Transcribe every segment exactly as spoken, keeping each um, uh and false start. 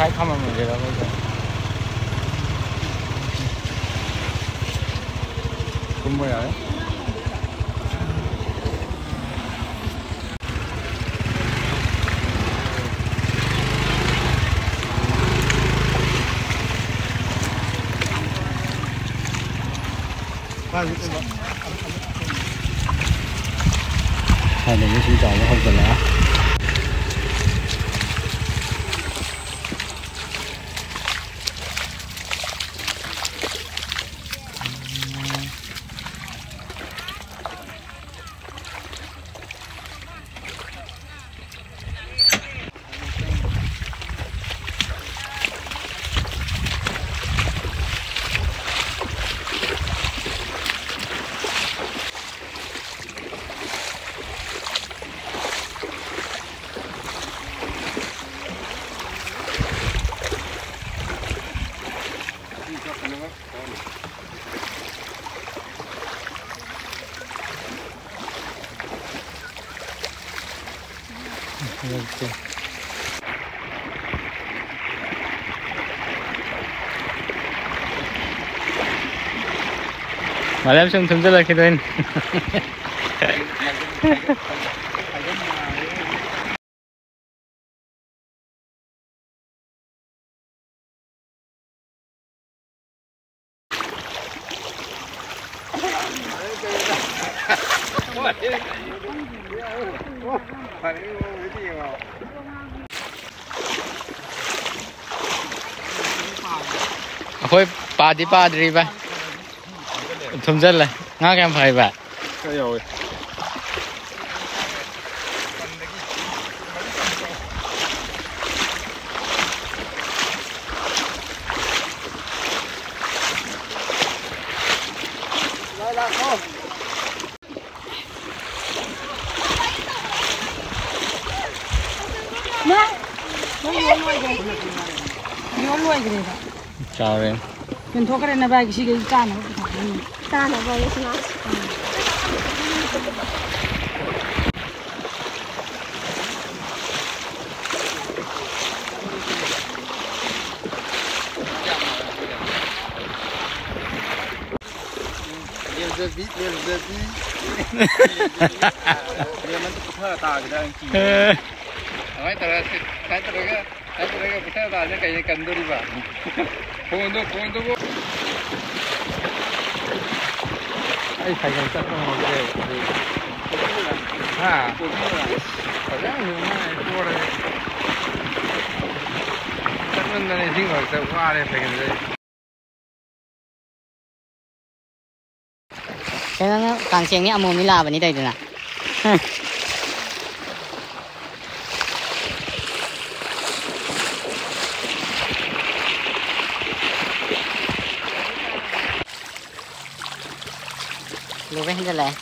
ꯉꯁꯥꯏ ꯊꯝꯃꯝꯃꯁꯤꯔ ꯑꯩꯈꯣꯏꯁꯦ? ꯀꯨꯝꯕ ꯌꯥꯔꯦ꯫ ꯁ꯭ꯋꯥꯏꯗꯒꯤ ꯁꯨꯝ ꯆꯥꯎꯕ ꯍꯧꯒꯠꯂꯛꯑꯦ꯫ ꯃꯥꯂꯦꯝ ꯁꯨꯝ ꯊꯨꯝꯖꯤꯜꯂꯛꯈꯤꯗꯣꯏꯅꯤ꯫ ꯑꯩꯈꯣꯏ ꯄꯥꯗꯤ ꯄꯥꯗ꯭ꯔꯤ ꯚꯥꯏ꯫ ꯊꯨꯝꯖꯤꯜꯂꯦ꯫ ꯉꯥ ꯀꯌꯥꯝ ꯐꯥꯏꯕ? ꯈꯔ ꯌꯥꯎꯋꯦ꯫ ꯃꯥ, ꯅꯪ ꯌꯣꯟ ꯂꯣꯏꯈ꯭ꯔꯦ꯫ ꯌꯣꯟ ꯂꯣꯏꯈ꯭ꯔꯦꯕ꯫ ꯆꯥꯎꯔꯦ꯫ ꯌꯣꯟꯊꯣꯛꯈ꯭ꯔꯦ ꯅꯚꯥꯏꯒꯤ ꯁꯤꯈꯩ ꯆꯥꯅꯕ ꯄꯨꯊꯣꯛꯈ꯭ꯔꯅꯤ꯫ ꯆꯥꯅꯕ ꯑꯩ ꯁꯅꯥ꯫ ꯂꯦꯝꯕꯤ, ꯂꯦꯝꯕꯤ꯫ ꯂꯦꯝꯕꯤ꯫ ꯂꯦꯝꯕꯤ ꯄꯨꯊꯔ ꯇꯥꯈꯤꯗ꯭ꯔꯥ ꯍꯥꯏꯅ ꯀꯤꯕ꯫ ꯑꯗꯨꯃꯥꯏꯅ ꯇꯧꯔꯒ ꯁꯤ, ꯁꯨꯃꯥꯏꯅ ꯇꯧꯔꯒ, ꯁꯨꯃꯥꯏꯅ ꯇꯧꯔꯒ ꯄꯨꯊꯔ ꯇꯥꯔꯗꯤ ꯀꯩꯅ ꯀꯟꯗꯣꯔꯤꯕ? ꯐꯣꯟꯗꯣ, ꯐꯣꯟꯗꯨꯕꯨ꯫ ꯑꯩ ꯁꯥꯏꯀꯜ ꯆꯠꯄ ꯉꯝꯗ꯭ꯔꯦ꯫ ꯍꯥ? ꯐꯖꯅ ꯅꯨꯡꯉꯥꯏ, ꯄꯣꯔꯦ꯫ ꯆꯠꯃꯟꯗꯅ ꯏꯁꯤꯡ ꯃꯔꯛꯇ ꯋꯥꯔꯦ ꯁꯥꯏꯀꯜꯁꯦ꯫ ꯀꯩꯅꯣ, ꯅꯪ ꯀꯥꯡꯆꯦꯡꯅꯤ ꯑꯃꯣꯝꯅꯤ ꯂꯥꯛꯑꯕꯅꯤ ꯇꯧꯗꯅ꯫ ꯂꯨꯕ ꯍꯦꯟꯖꯜꯂꯛꯑꯦ꯫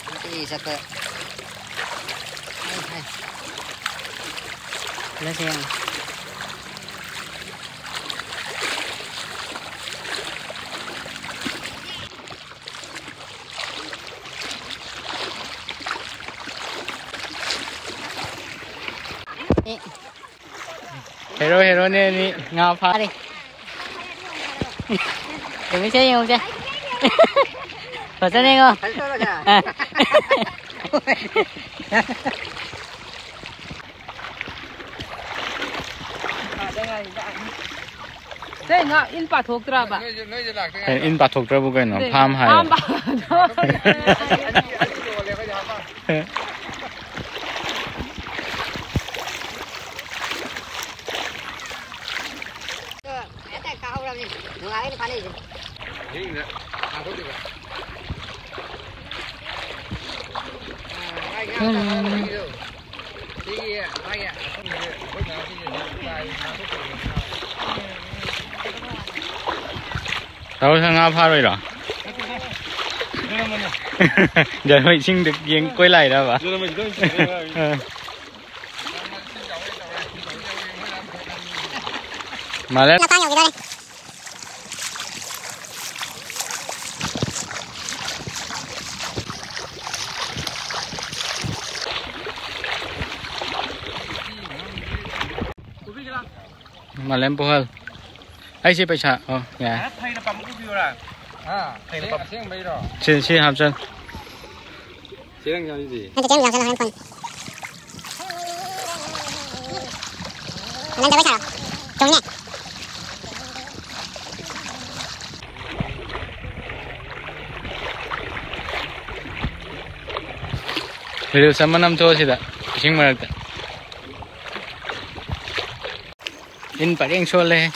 ꯅꯨꯡꯇꯤꯒꯤ ꯆꯠꯄ꯫ ꯍꯥꯏ, ꯍꯥꯏ꯫ ꯁꯤꯗ ꯁꯦꯡꯉꯦ꯫ ꯑꯦ꯫ ꯍꯦꯔꯣ, ꯍꯦꯔꯣꯅꯦ ꯑꯅꯤ ꯉꯥ ꯐꯥꯔꯦ꯫ ꯌꯦꯡꯉꯨꯁꯦ, ꯌꯦꯡꯉꯨꯁꯦ꯫ ꯐꯖꯅ ꯌꯦꯡꯉꯣ꯫ ꯑ꯫ ꯁꯦ, ꯉꯥ ꯏꯟ ꯄꯥꯊꯣꯛꯇ꯭ꯔꯕ? ꯅꯣꯏꯁꯦ, ꯅꯣꯏꯁꯦ ꯂꯥꯛꯇ ꯀꯩꯅꯣ, ꯉꯥꯏꯔꯤꯕ? ꯏꯟ ꯄꯥꯊꯣꯛꯇ꯭ꯔꯕꯨ ꯀꯩꯅꯣ? ꯐꯥꯝ ꯍꯥꯏꯌꯣ꯫ ꯐꯥꯝ ꯄꯥꯊꯣꯛ-, ꯑꯅꯤ, ꯑꯅꯤ, ꯑꯅꯤ ꯌꯣꯜꯂꯦ ꯑꯩꯈꯣꯏꯗꯤ ꯍꯥꯞꯄ꯫ ꯍꯦꯛꯇ ꯀꯥꯍꯧꯔꯕꯅꯤ꯫ ꯅꯨꯡꯉꯥꯏꯔꯦꯅꯦ ꯐꯥꯅꯩꯁꯦ꯫ ꯑꯍꯤꯡꯗ ꯐꯥꯊꯣꯛꯈꯤꯕ꯫ ꯑꯥ, ꯃꯥꯏ ꯉꯥ ꯃꯆꯥ ꯐꯥꯅꯕ ꯁꯤꯒꯤꯗꯣ꯫ ꯁꯤꯒꯤ ꯃꯥꯒꯤ ꯑꯁꯪꯕꯁꯦ ꯑꯩꯈꯣꯏ ꯉꯥꯒꯤꯁꯦ ꯆꯥꯏ, ꯐꯥꯊꯣꯛꯈꯤꯕꯅꯦ꯫ ꯇꯥꯃꯣ, ꯅꯪ ꯉꯥ ꯐꯥꯔꯣꯏꯔꯣ? ꯖꯔꯃ ꯏꯁꯤꯡꯗ ꯌꯦꯡ ꯀꯣꯏ ꯂꯥꯛꯏꯔꯕ? ꯃꯥꯂꯦ꯫ ꯂꯣꯛꯇꯥꯛ ꯌꯧꯈꯤꯗꯧꯔꯦ꯫ ꯃꯥꯂꯦꯝ ꯄꯨꯍꯜ꯫ ꯑꯩꯁꯦ ꯄꯩꯁꯥ, ꯑꯣ, ꯌꯥꯔꯦ꯫ ꯐꯩꯅ ꯄꯥꯝꯕ ꯄꯨꯕꯤꯌꯨꯔꯥ? ꯍꯥ? ꯐꯩꯅ ꯄꯥꯝ- ꯑꯁꯦꯡꯕꯩꯔꯣ? ꯁꯤ, ꯁꯤ ꯍꯥꯞꯆꯜ꯫ ꯆꯦꯔꯪ ꯌꯥꯎꯔꯤꯁꯤ꯫ ꯅꯠꯇꯦ, ꯆꯦꯔꯪ ꯌꯥꯎꯁꯜꯂꯣ, ꯍꯣꯔꯦꯟ ꯐꯣꯟ꯫ ꯅꯪ ꯖꯒꯣꯏ ꯁꯥꯔꯣ꯫ ꯆꯣꯡꯉꯤꯅꯦ꯫ Reels ꯑꯃ ꯅꯝꯊꯣꯛꯑꯣ ꯁꯤꯗ, ꯏꯁꯤꯡ ꯃꯔꯛꯇ꯫ ꯏꯟ ꯄꯔꯦꯡ ꯁꯣꯜꯂꯦ꯫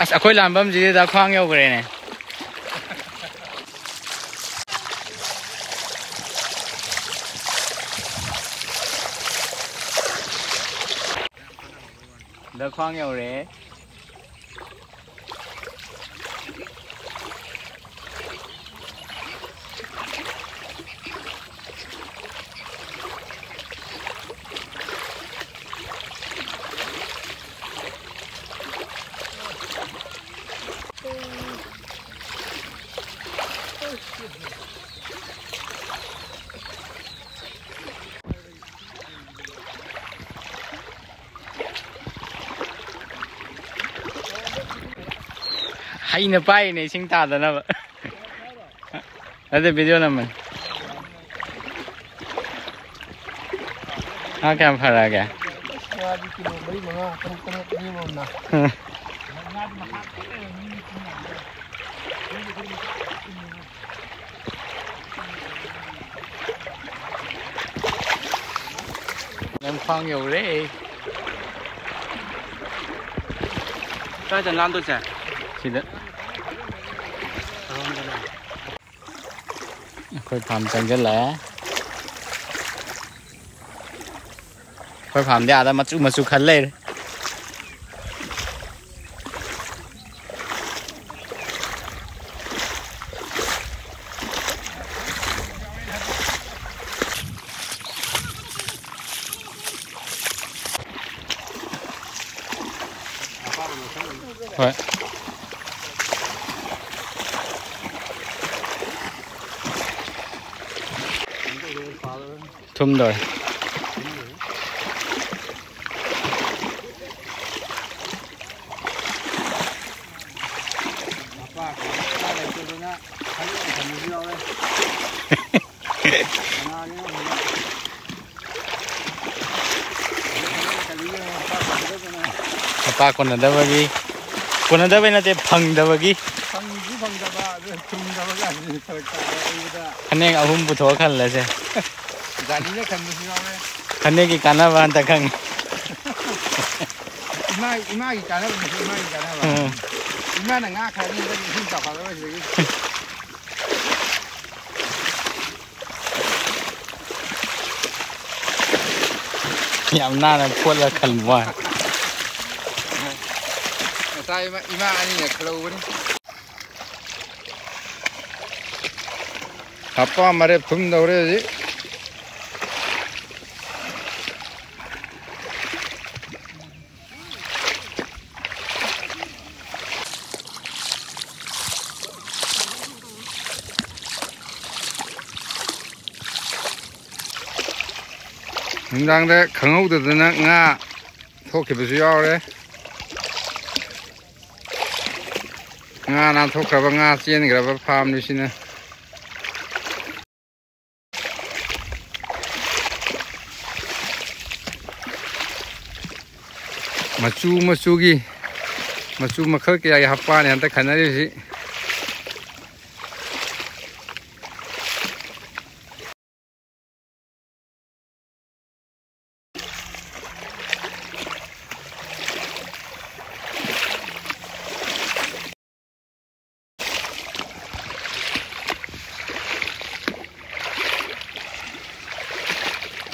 ꯑꯁ, ꯑꯩꯈꯣꯏ ꯂꯥꯟꯐꯝꯁꯤꯗꯤ ꯗꯥ ꯈ꯭ꯋꯥꯡ ꯌꯧꯈ꯭ꯔꯦꯅꯦ꯫ ꯗꯥ ꯈ꯭ꯋꯥꯡ ꯌꯧꯔꯦ꯫ ꯍꯩꯅ ꯄꯥꯏꯔꯤꯅꯦ ꯏꯁꯤꯡ ꯇꯥꯗꯅꯕ꯫ ꯅꯠꯇꯦ, video ꯅꯝꯕꯅꯤ꯫ ꯉꯥ ꯀꯌꯥꯝ ꯐꯔꯛꯑꯒꯦ? ꯉꯥꯗꯤ ꯀꯤꯂꯣ ꯃꯔꯤ, ꯃꯉꯥ, ꯇꯔꯨꯛ, ꯇꯔꯦꯠ, ꯑꯅꯤ ꯑꯃ ꯑꯃꯅ꯫ ꯅꯪ ꯈ꯭ꯋꯥꯡ ꯌꯧꯔꯦ꯫ ꯀꯥꯏꯗ ꯂꯥꯟꯗꯣꯏꯁꯦ? ꯁꯤꯗ꯫ ꯑꯩꯈꯣꯏ farm ꯆꯪꯁꯤꯜꯂꯛꯑꯦ꯫ ꯑꯩꯈꯣꯏ farmꯗꯤ ꯑꯥꯗ ꯃꯆꯨ ꯃꯆꯨ ꯈꯜ ꯂꯩꯔꯦ꯫ ꯍꯣꯏ꯫ ꯊꯨꯝꯗꯧꯔꯦ꯫ ꯂꯨꯄꯥ ꯀꯣꯟꯅꯗꯕꯒꯤ, ꯀꯣꯟꯅꯗꯕꯩ ꯅꯠꯇꯦ, ꯐꯪꯗꯕꯒꯤ꯫ ꯐꯪꯁꯨ ꯐꯪꯗꯕ, ꯑꯗꯨ ꯊꯨꯡꯗꯕꯒ ꯑꯗꯨꯗꯤ ꯐꯔꯛ ꯇꯥꯔꯦ ꯑꯩꯗ꯫ ꯐꯅꯦꯛ ꯑꯍꯨꯝ ꯄꯨꯊꯣꯛꯑ ꯈꯜꯂꯁꯦ꯫ ꯖꯥꯂꯤꯅ ꯈꯟꯕꯁꯨ ꯌꯥꯎꯔꯦ꯫ ꯐꯅꯦꯛꯀꯤ ꯀꯥꯟꯅꯕ ꯍꯟꯇꯛ ꯈꯪꯉꯤ꯫ ꯏꯃꯥ, ꯏꯃꯥꯒꯤ ꯀꯥꯟꯅꯕꯅꯤꯁꯨ ꯏꯃꯥꯒꯤ ꯀꯥꯟꯅꯕ꯫ ꯎꯝ꯫ ꯏꯃꯥꯅ ꯉꯥ ꯈꯔ ꯂꯩꯔꯒ ꯏꯁꯤꯡ ꯆꯥꯎꯈꯠꯂꯔꯣꯏ ꯁꯤꯗꯒꯤ꯫ ꯌꯥꯝ ꯅꯥꯟꯅ ꯐꯣꯠꯂ ꯈꯟꯕ ꯋꯥꯅꯤ꯫ ꯉꯁꯥꯏ ꯏꯃꯥ, ꯏꯃꯥ ꯑꯅꯤꯅ ꯈꯜꯍꯧꯕꯅꯤ꯫ ꯍꯥꯞꯄ ꯃꯔꯦꯞ ꯊꯨꯝꯗꯧꯔꯦ ꯍꯧꯖꯤꯛ꯫ ꯅꯨꯡꯗꯥꯡꯗ ꯈꯪꯍꯧꯗꯗꯅ ꯉꯥ ꯊꯣꯛꯈꯤꯕꯁꯨ ꯌꯥꯎꯔꯦ꯫ ꯉꯥ ꯅꯥꯟꯊꯣꯛꯈ꯭ꯔꯕ, ꯉꯥ ꯆꯦꯟꯈ꯭ꯔꯕ ꯐꯥꯝꯅꯤ ꯁꯤꯅ꯫ ꯃꯆꯨ ꯃꯆꯨꯒꯤ, ꯃꯆꯨ ꯃꯈꯜ ꯀꯌꯥꯒꯤ ꯍꯞꯄꯥꯅꯤ ꯍꯟꯗꯛ ꯈꯟꯅꯔꯤꯁꯤ꯫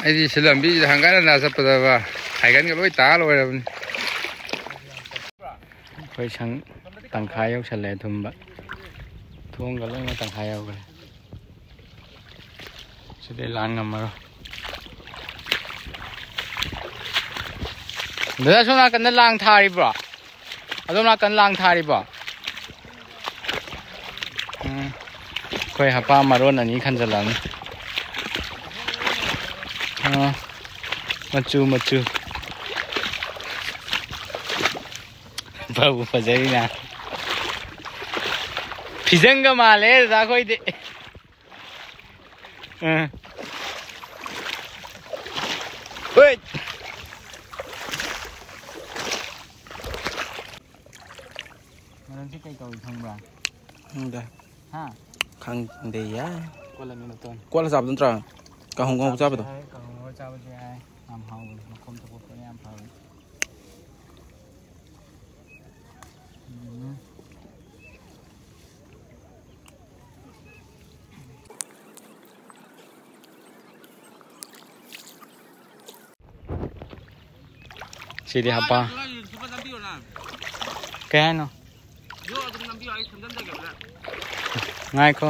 ꯑꯩꯗꯤ ꯁꯤ ꯂꯝꯕꯤꯁꯤꯗ ꯍꯪꯒꯠ ꯍꯟꯗ ꯆꯠꯄꯗꯕ ꯍꯥꯏꯒꯟꯒ ꯂꯣꯏ ꯇꯥ ꯂꯣꯏꯔꯕꯅꯤ꯫ ꯑꯩꯈꯣꯏ ꯁꯪ ꯇꯪꯈꯥꯏ ꯌꯧꯁꯜꯂꯛꯑꯦ ꯊꯨꯝꯕ꯫ ꯊꯣꯡꯒ ꯂꯣꯏꯅ ꯇꯪꯈꯥꯏ ꯌꯧꯈ꯭ꯔꯦ꯫ ꯁꯤꯗꯤ ꯂꯥꯟ ꯉꯝꯃꯔꯣꯏ꯫ ꯗꯗꯥ, ꯁꯣꯝ ꯅꯥꯀꯟꯗ ꯂꯥꯡ ꯊꯥꯔꯤꯕ꯭ꯔꯣ? ꯑꯗꯣꯝ ꯅꯥꯀꯟ ꯂꯥꯡ ꯊꯥꯔꯤꯕꯣ? ꯎꯝ꯫ ꯑꯩꯈꯣꯏ ꯍꯥꯄꯥ ꯃꯔꯣꯟ ꯑꯅꯤ ꯈꯟꯖꯜꯂꯛꯑꯅꯤ꯫ ꯑꯥ, ꯃꯆꯨ, ꯃꯆꯨ꯫ ꯐꯕꯨ ꯐꯖꯔꯤꯅ꯫ ꯐꯤꯖꯪꯒ ꯃꯥꯜꯂꯦ ꯗꯗꯥ ꯑꯩꯈꯣꯏꯗꯤ꯫ ꯑꯥ꯫ ꯍꯣꯏ꯫ ꯁꯤ ꯀꯩ ꯀꯧꯏ ꯈꯪꯕ꯭ꯔꯥ? ꯈꯪꯗꯦ꯫ ꯍꯥ? ꯈꯪꯗꯦ ꯌꯥ꯫ ꯀꯣꯜꯂ ꯃꯤ ꯃꯇꯣꯟ꯫ ꯀꯣꯠꯂ ꯆꯥꯕꯗꯣ ꯅꯠꯇ꯭ꯔꯥ? ꯀꯥꯡꯍꯧ ꯉꯧꯔ ꯆꯥꯕꯗꯣ? ꯌꯥꯏ, ꯀꯥꯡꯍꯧ ꯉꯧꯔ ꯆꯥꯕꯁꯨ ꯌꯥꯏ꯫ ꯌꯥꯝ ꯍꯥꯎꯕꯅꯤ꯫ ꯃꯈꯣꯝ ꯊꯣꯛꯄ ꯈꯣꯠꯄ ꯌꯥꯝ ꯐꯕꯅꯤ꯫ ꯎꯝ꯫ ꯁꯤꯗꯤ ꯍꯥꯄꯥ꯫ ꯀꯩ ꯍꯥꯏꯅꯣ? ꯉꯥꯏꯈꯣ꯫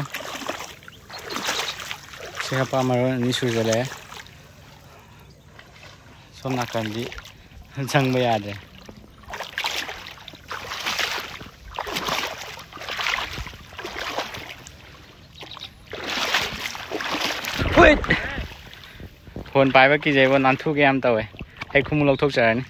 ꯁꯤ ꯍꯥꯄꯥ ꯃꯔꯣꯟ ꯑꯅꯤ ꯁꯨꯖꯜꯂꯛꯑꯦ꯫ ꯁꯣꯝ ꯅꯥꯀꯟꯗꯤ ꯆꯪꯕ ꯌꯥꯗ꯭ꯔꯦ꯫ ꯍꯨꯏꯠ! ꯐꯣꯟ ꯄꯥꯏꯕ ꯀꯤꯖꯩꯕꯣ, ꯅꯥꯟꯊꯨꯒꯦ ꯌꯥꯝ ꯇꯧꯋꯦ꯫ ꯑꯩ ꯈꯨꯃꯨꯛ ꯂꯧꯊꯣꯛꯆꯔꯅꯤ꯫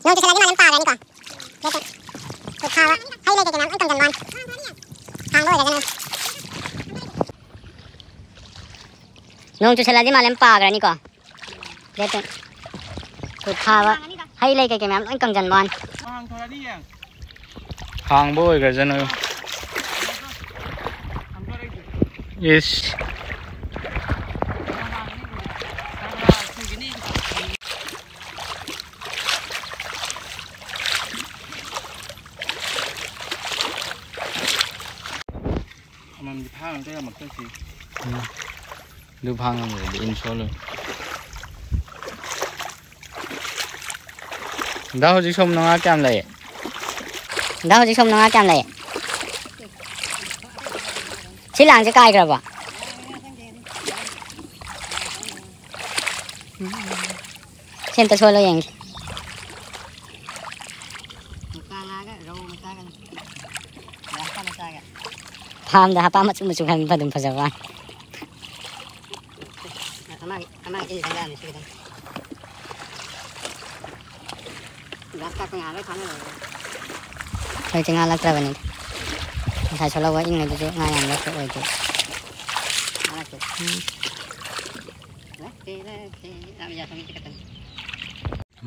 ꯅꯣꯡ ꯆꯨꯁꯜꯂꯗꯤ ꯃꯥ ꯂꯣꯏ ꯄꯥꯈ꯭ꯔꯅꯤꯀꯣ꯫ ꯂꯦꯞꯇꯦ꯫ ꯈꯨꯠ ꯊꯥꯕ꯫ ꯍꯩ ꯂꯩ ꯀꯩꯀꯩ ꯃꯌꯥꯝ ꯂꯣꯏ ꯀꯪꯁꯤꯟꯕ ꯋꯥꯅꯤ꯫ ꯍꯥꯡꯕ ꯑꯣꯏꯔꯒꯅ꯫ ꯅꯣꯡ ꯆꯨꯁꯜꯂꯗꯤ ꯃꯥ ꯂꯣꯏ ꯄꯥꯈ꯭ꯔꯅꯤꯀꯣ꯫ ꯂꯦꯞꯇꯦ꯫ ꯈꯨꯠ ꯊꯥꯕ꯫ ꯍꯩ ꯂꯩ ꯀꯩꯀꯩ ꯃꯌꯥꯝ ꯂꯣꯏ ꯀꯪꯁꯤꯟꯕ ꯋꯥꯅꯤ꯫ ꯍꯥꯡꯕ ꯑꯣꯏꯈ꯭ꯔꯖꯅꯨ꯫ ꯏꯁ꯫ ꯑꯃꯃꯝꯗꯤ ꯐꯥꯔꯒ ꯌꯥꯝꯃꯛꯇ꯭ꯔꯁꯤ꯫ ꯎꯝ꯫ ꯑꯗꯨ ꯐꯥ ꯉꯝꯗ꯭ꯔꯗꯤ ꯏꯟ ꯁꯣꯜꯂꯣꯏ꯫ ꯗꯥ ꯍꯧꯖꯤꯛ ꯁꯣꯝꯗ ꯉꯥ ꯀꯌꯥꯝ ꯂꯩ? ꯗꯥ ꯍꯧꯖꯤꯛ ꯁꯣꯝꯗ ꯉꯥ ꯀꯌꯥꯝ ꯂꯩ? ꯁꯤ ꯂꯥꯡꯁꯦ ꯀꯥꯏꯈ꯭ꯔꯕꯣ? ꯁꯤ ꯑꯝꯇ ꯁꯣꯜꯂꯣ ꯌꯦꯡꯒꯦ꯫ ꯃꯨꯀꯥ ꯉꯥꯒ ꯔꯧ ꯃꯆꯥꯒꯅꯤ꯫ ꯒ꯭ꯔꯥꯁ ꯀꯥꯞ ꯃꯆꯥꯒ꯫ ꯐꯥꯝꯗ ꯍꯥꯄꯥ ꯃꯆꯨ ꯃꯆꯨ ꯈꯟꯕ ꯑꯗꯨꯝ ꯐꯖꯕ ꯋꯥꯅꯤ꯫ ꯑꯃ ꯑꯃ ꯏꯟ ꯆꯪꯉꯛꯑꯅꯤ ꯁꯤ ꯈꯤꯇꯪ꯫ ꯒ꯭ꯂꯥꯁ ꯀꯥꯞꯄ ꯉꯥꯏꯍꯥꯛ ꯂꯩ ꯐꯥꯅ ꯂꯩꯔꯦ꯫ ꯍꯧꯖꯤꯛꯇꯤ ꯉꯥ ꯂꯛꯇ꯭ꯔꯕꯅꯤ꯫ ꯉꯁꯥꯏ ꯁꯣꯂꯧꯕ ꯏꯟꯉꯩꯗꯨꯁꯨ ꯉꯥ ꯌꯥꯝ ꯂꯛꯄ ꯑꯣꯏꯗꯦ꯫ ꯉꯥ ꯂꯛꯇꯦ꯫ ꯎꯝ꯫ ꯂꯛꯇꯦ, ꯂꯛꯇꯦ꯫ ꯌꯥꯝ ꯌꯥꯁꯪ ꯈꯤꯇꯪ꯫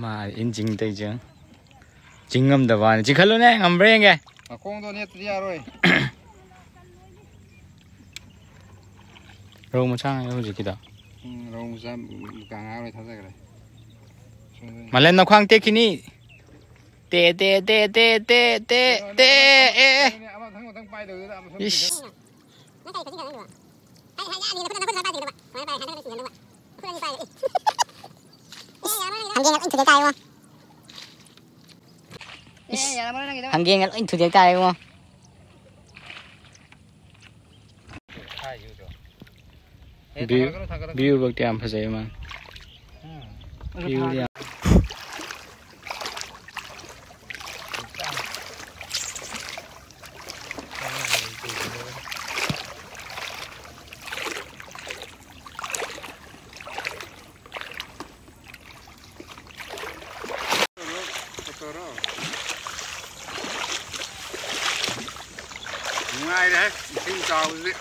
ꯃꯥ ꯏꯟ ꯆꯤꯡ ꯇꯧꯔꯤꯁꯦ꯫ ꯆꯤꯡ ꯉꯝꯗꯕ ꯋꯥꯅꯤ꯫ ꯆꯤꯡꯈꯠꯂꯨꯅꯦ, ꯉꯝꯕ꯭ꯔꯥ ꯌꯦꯡꯒꯦ꯫ ꯃꯈꯣꯡꯗꯣ ꯅꯦꯠꯇ꯭ꯔꯗꯤ ꯌꯥꯔꯣꯏ꯫ ꯔꯧ ꯃꯆꯥ ꯉꯥꯏꯔꯣ ꯍꯧꯖꯤꯛꯀꯤꯗꯣ꯫ ꯎꯝ, ꯔꯧ ꯃꯆꯥ ꯀꯥꯡꯉꯥ ꯂꯣꯏ ꯊꯥꯖꯈ꯭ꯔꯦ꯫ ꯁꯣꯝꯗ ꯃꯥꯂꯦꯝ ꯅꯈ꯭ꯋꯥꯡ ꯇꯦꯛꯈꯤꯅꯤ꯫ ꯇꯦ, ꯇꯦ, ꯇꯦ, ꯇꯦ, ꯇꯦ, ꯇꯦ, ꯇꯦ, ꯑꯦ, ꯑꯦ꯫ ꯑꯃ ꯃꯊꯪ ꯃꯊꯪ ꯄꯥꯏꯗꯧꯗꯨꯗ ꯑꯃ ꯁꯣꯝꯗ ꯏꯁ꯫ ꯆꯤꯡꯈꯠ-꯫ ꯍꯪꯒꯦꯅ ꯂꯣꯏ ꯊꯨꯗꯦꯛ ꯇꯥꯔꯦ ꯏꯕꯣ꯫ ꯏꯁ, ꯍꯪꯒꯦꯅ ꯂꯣꯏ ꯊꯨꯗꯦꯛ ꯇꯥꯔꯦ ꯏꯕꯣ꯫ ꯚ꯭ꯌꯨ-, ꯚ꯭ꯌꯨ ꯐꯛꯇꯤ ꯌꯥꯝ ꯐꯖꯩ ꯃꯥ꯫ ꯎꯝ꯫ ꯚ꯭ꯌꯨꯗꯤ ꯌꯥꯝ ꯅꯨꯡꯉꯥꯏꯔꯦꯍꯦ, ꯏꯁꯤꯡ ꯆꯥꯎꯕꯁꯤꯗꯤ꯫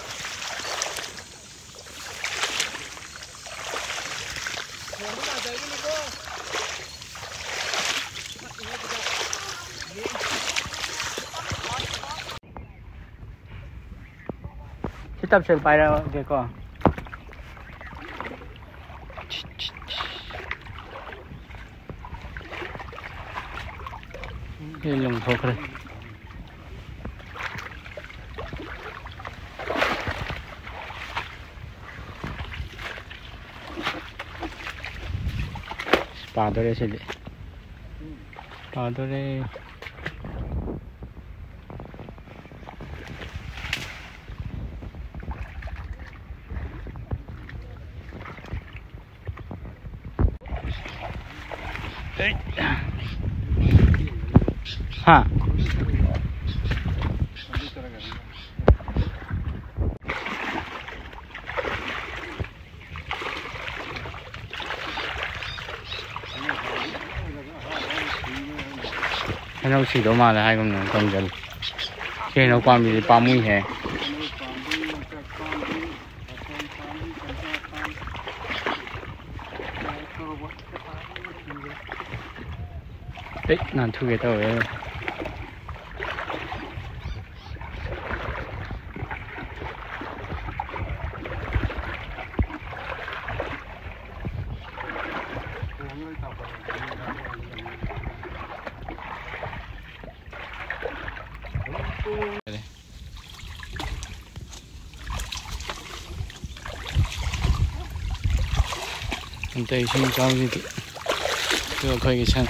ꯁꯤ ꯇꯞꯁꯦꯜ ꯄꯥꯏꯔꯛꯑꯒꯦꯀꯣ꯫ ꯁꯤ ꯂꯪꯊꯣꯛꯈ꯭ꯔꯦ꯫ ꯄꯥꯗꯣꯔꯦ ꯁꯤꯗꯤ꯫ ꯄꯥꯗꯣꯔꯦ꯫ ꯍꯥ? ꯍꯩꯅꯧ ꯁꯤꯗꯧ ꯃꯥꯜꯂꯦ ꯍꯥꯏꯒꯨꯝꯅ ꯀꯪꯁꯤꯜꯂꯤ꯫ ꯁꯤ ꯍꯩꯅꯧ ꯄꯥꯝꯕꯤꯁꯤ ꯄꯥꯝꯃꯨꯏꯍꯦ꯫ ꯑꯦ, ꯅꯥꯟꯊꯨꯒꯦ ꯇꯧꯋꯦ꯫ ꯑꯝꯇ ꯏꯁꯤꯡ ꯏꯆꯥꯎꯁꯤꯗꯤ꯫ ꯑꯗꯨ ꯑꯩꯈꯣꯏꯒꯤ ꯁꯟ꯫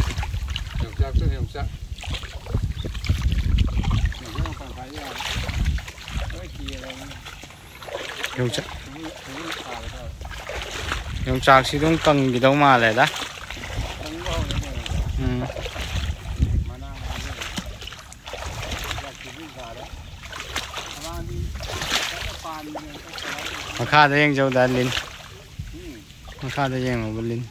ꯌꯣꯡꯆꯥꯛꯁꯨ ꯌꯣꯡꯆꯥꯛ꯫ ꯌꯣꯡꯆꯥꯛ ꯃꯄꯥꯟ ꯁꯥꯏ ꯌꯥꯔꯦ꯫ ꯂꯣꯏ ꯀꯤꯔꯕꯅꯤ꯫ ꯌꯣꯡꯆꯥꯛ꯫ ꯌꯣꯡꯆꯥꯛꯁꯤ ꯑꯗꯨꯝ ꯀꯪꯈꯤꯗꯧ ꯃꯥꯜꯂꯦꯗ꯫ ꯎꯝ꯫ ꯃꯈꯥꯗ ꯌꯦꯡꯖꯧꯗ, ꯂꯤꯟ꯫ ꯃꯈꯥꯗ ꯌꯦꯡꯉꯣꯕ, ꯂꯤꯟ꯫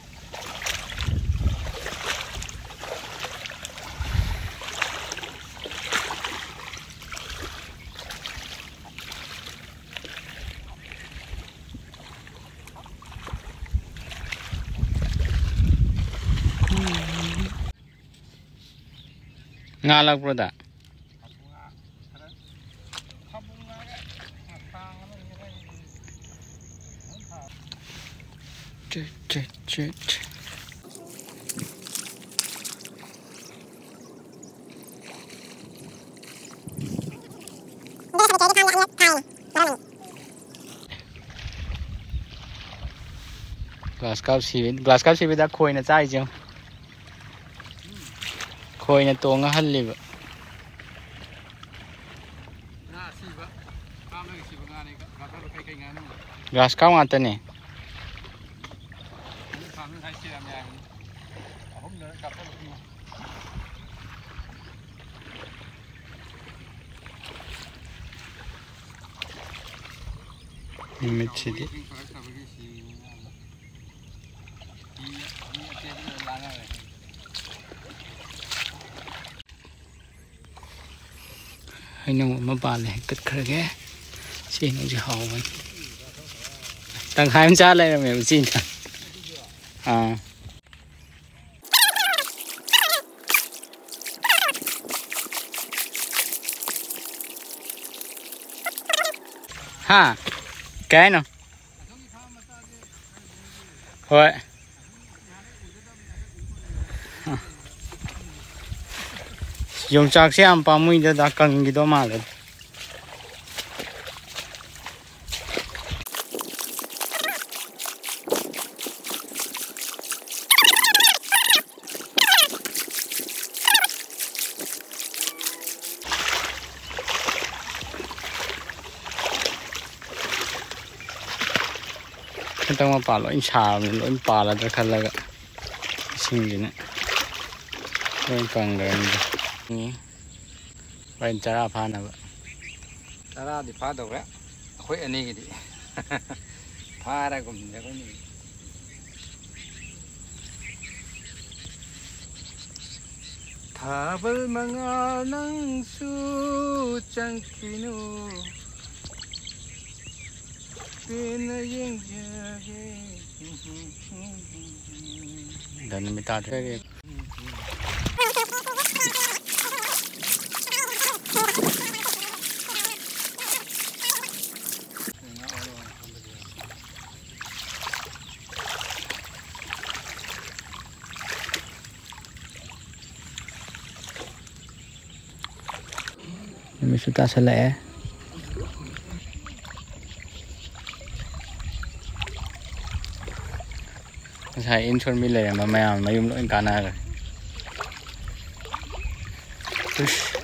ꯉꯥ ꯂꯛꯄ꯭ꯔꯣꯗ? ꯆꯠ, ꯆꯠ, ꯆꯠ꯫ Glass carp ꯁꯤꯕ, glass carp ꯁꯤꯕꯗ ꯈꯣꯏꯅ ꯆꯥꯔꯤꯁꯦ ꯌꯦꯡꯉꯨ꯫ ꯈꯣꯏꯅ ꯇꯣꯡꯉ ꯍꯜꯂꯤꯕ꯫ ꯉꯥ ꯑꯁꯤꯕ, ꯐꯥꯝꯗꯒꯤ ꯁꯤꯕ ꯉꯥꯅꯤ꯫ Glass carp ꯀꯩꯀꯩ ꯉꯥꯅꯣ? Glass carp ꯉꯥꯛꯇꯅꯦ꯫ ꯑꯗꯨ ꯐꯥꯝꯗ ꯉꯁꯥꯏ ꯁꯤꯔꯝꯃꯦ ꯍꯥꯏꯕꯅꯤ꯫ ꯑꯍꯨꯝꯗ ꯀꯥꯞꯊꯠꯂꯛꯄꯅꯤ꯫ ꯅꯨꯃꯤꯠꯁꯤꯗꯤ꯫ ꯏꯁꯤꯡ ꯐꯔꯛꯇꯕꯒꯤ ꯁꯤꯔꯤꯅꯤ ꯉꯥꯗꯣ꯫ ꯃꯤ, ꯃꯤ ꯑꯇꯦꯛꯄꯗ ꯂꯥꯡꯉꯒ꯫ ꯍꯩꯅꯧ ꯑꯃ ꯄꯥꯜꯂꯦ, ꯍꯦꯛꯇꯠꯈ꯭ꯔꯒꯦ꯫ ꯁꯤ ꯍꯩꯅꯧꯁꯦ ꯍꯥꯎꯕꯅꯤ꯫ ꯇꯪꯈꯥꯏ ꯑꯃ ꯆꯥ ꯂꯩꯔꯝꯃꯦꯕ ꯁꯤꯅ꯫ ꯑꯥ꯫ ꯍꯥ? ꯀꯩ ꯍꯥꯏꯅꯣ? ꯍꯣꯏ꯫ ꯌꯣꯡꯆꯥꯛꯁꯦ ꯌꯥꯝ ꯄꯥꯝꯃꯨꯏꯗ, ꯗꯥ ꯀꯪꯈꯤꯗꯧ ꯃꯥꯜꯂꯦ꯫ ꯍꯟꯗꯛ ꯃꯄꯥ ꯂꯣꯏ ꯁꯥꯕꯅꯤ, ꯂꯣꯏ ꯄꯥꯜꯂꯗ꯭ꯔꯥ ꯈꯜꯂꯒ ꯏꯁꯤꯡꯁꯤꯅ ꯂꯣꯏ ꯀꯪꯈ꯭ꯔꯅꯤꯗ꯫ ꯍꯣꯔꯦꯟ ꯆꯔꯥ ꯐꯥꯅꯕ꯫ ꯇꯔꯥꯗꯤ ꯐꯥꯗꯧꯔꯦ ꯑꯩꯈꯣꯏ ꯑꯅꯤꯒꯤꯗꯤ꯫ ꯐꯥꯔꯒꯨꯝꯁꯦ ꯑꯩꯈꯣꯏꯅꯤ꯫ ꯊꯥꯕꯜ ꯃꯉꯥ ꯅꯪꯁꯨ ꯆꯪꯈꯤꯅꯨ, ꯄꯦꯟꯅ ꯌꯦꯡꯖꯒꯦ꯫ ꯒꯟ ꯅꯨꯃꯤꯠ ꯇꯥꯗ꯭ꯔꯦ꯫ ꯅꯨꯃꯤꯠꯁꯨ ꯇꯥꯁꯜꯂꯛꯑꯦ꯫ ꯉꯁꯥꯏ ꯏꯟ ꯁꯣꯟꯕꯤ ꯂꯩꯔꯝꯕ ꯃꯌꯥꯝ ꯃꯌꯨꯝ ꯂꯣꯏ ꯀꯥꯟꯅꯈ꯭ꯔꯦ꯫ ꯎꯁ꯫